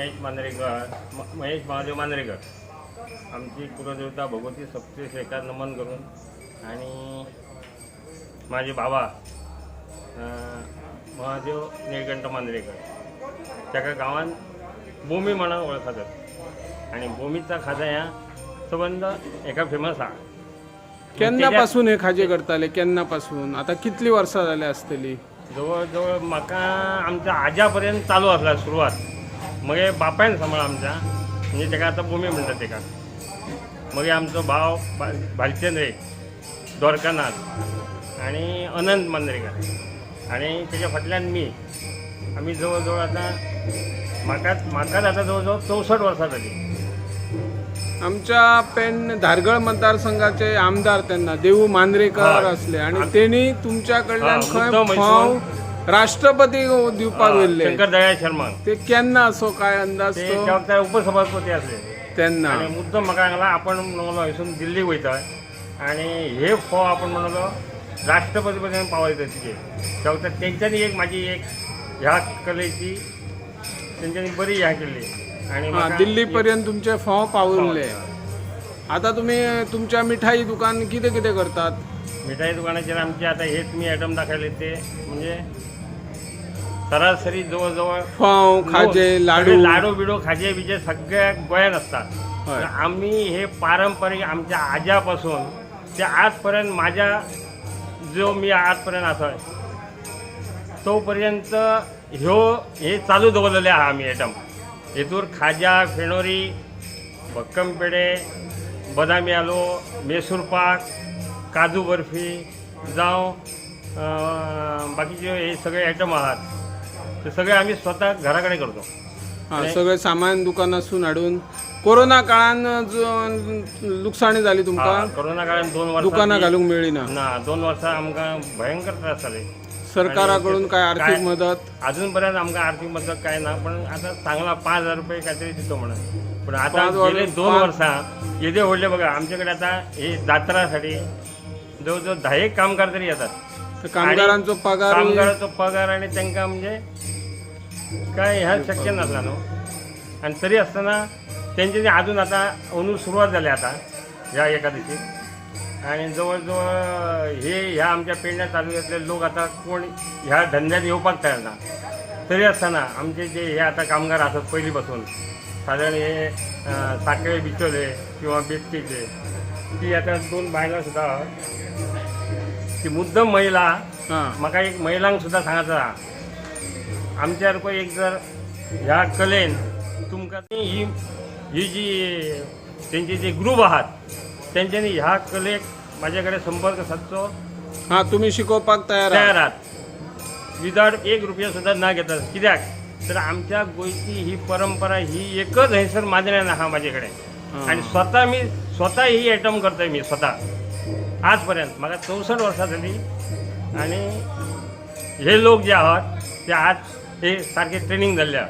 महेश मांद्रेकर, महेश महादेव मांद्रेकर. आमची कुलदेवता भगवती सप्तेश एका नमन करून आणि माझे बाबा महादेव निळकंठ मांद्रेकर, ताका गांवांत बोमी म्हणून वळखतात आणि बोमीचा खाजा ह्या सबंद हेका फेमस आहा. केन्ना पासून हे खाजे करताले? केन्ना पासून? आता कितली वर्सां जाली आसतली? जवळ जवळ म्हाका आमच्या आज्या पर्यंत चालू आसला सुरवात. मगे बापायन सांबाळ आमच्या, म्हणजे तेका आतां बोमी म्हणटात तेका. मगीर आमचो भाव भालचंद्र द्वारकानाथ आनी अनंत मांद्रेकर आनी तेच्या फाटल्यान मी. आमी जवळ जवळ आतां म्हाकाच आतां जवळ जवळ 64 वर्सां जाली. आमच्या पेन धारगळ मतदारसंघाचे आमदार तेन्ना देवू मांद्रेकर असले आणि तेणी तुमच्या कडल्यान खंय मुद्दम फोव राष्ट्रपती दिवपाक व्हेल्ले. शंकर दयाळ शर्मा. ते केन्ना असो काय अंदाज ते तो? त्या वखतार उपसभापती आसले. तेन्ना. आणि मुद्दम म्हाका सांगला, आपण म्हणलो हयसून दिल्लीक वयता आणि हे फोव आपण म्हणलो राष्ट्रपती पर्यंत पावयता तिचे. त्या वखतार तेंच्यांनी एक माझी एक ह्या कलेची तेंच्यांनी बरी ह्या केल्ली आणि म्हाका दिल्ली पर्यंत तुमचे फोव पावले. आता तुम्ही तुमच्या मिठाई दुकान कितें कितें करतात? मिठाई दुकानाचेर आमचे आता हे तुम्ही आयटम दाखयले ते म्हणजे सरासरी जवळ जवळ फोव, खाजे, लाडू. सगळे लाडू बिडू, खाजे बिजे सगळ्या गोंयांत आसता. तर आम्ही हे पारंपरिक आमच्या आज्यापासून ते आजपर्यंत, माझ्या जो मी आजपर्यंत आसा तो पर्यंत ह्यो हे चालू दवरलेले आहा आमी आयटम. हेतूर खाजा, फेणोरी, भक्कम पेढे, बदामी हालवो, मैसूर पाक, काजू बर्फी जावं बाकीचे हे सगळे आयटम आहात, ते सगळे आम्ही स्वतः घरा कडेन करतो. सगळे सामान दुकानासून हाडून. कोरोना काळान जो लुकसाणी जाली तुमकां? कोरोना काळान 2 वर्सां दुकानां घालूंक मेळ्ळी ना? ना, 2 वर्सां आमकां भयंकर त्रास जाले. सरकाराकडून काय आर्थिक मदत? अजून पर्यंत आमकां आर्थिक मदत काय ना, पण आता सांगला 5,000 रुपये काहीतरी दितो म्हणून. पण आता गेले 2 वर्सां येदे व्हडले बघा, आमच्याकडे आता हे जात्रासाठी जवळ जवळ 10 एक कामगार तरी येतात. तर कामगारांचो पगार? कामगाराचो पगार आणि तांकां म्हणजे काय ह्या शक्य नासला न्हू. आणि तरी आसतना तेंचे अजून आता अंदू सुरवात जाली आता ह्या एकादशीक आणि जवळ जवळ हे ह्या आमच्या पेडण्या तालुक्यातले लोक आता कोण ह्या धंद्यात येवपाक तयार ना. तरी आसतना आमचे जे हे आता कामगार आसात पयलीं पासून, साधारण हे साखळे, बिचोले किंवा बेतकीचे, ती आता दोन बायलां सुद्दां आहात. ती मुद्दम महिला. म्हाका एक महिलांक सुद्दां सांगायचं आहा, आमच्या सारको एक जर ह्या कलेन तुमकां ही ही जी तेंचे जे ग्रूप आहात, तेंच्यांनी ह्या कलेक माझ्या कडेन संपर्क सादचो. हा, तुम्ही शिकोवपाक तयार तयार आहात? आहात, विदाउट एक रुपया सुद्दां ना घेता. कित्याक तर आमच्या गोंयची ही परंपरा ही एकच हयसर माजण्यान आहा म्हाजे कडेन. आणि स्वतः मी स्वतः ही आयटम करतोय मी स्वतः. आजपर्यंत म्हाका 64 वर्सां जाली आणि हे लोक जे आहात ते आज हे सारखे ट्रेनिंग जाल्ले आहा.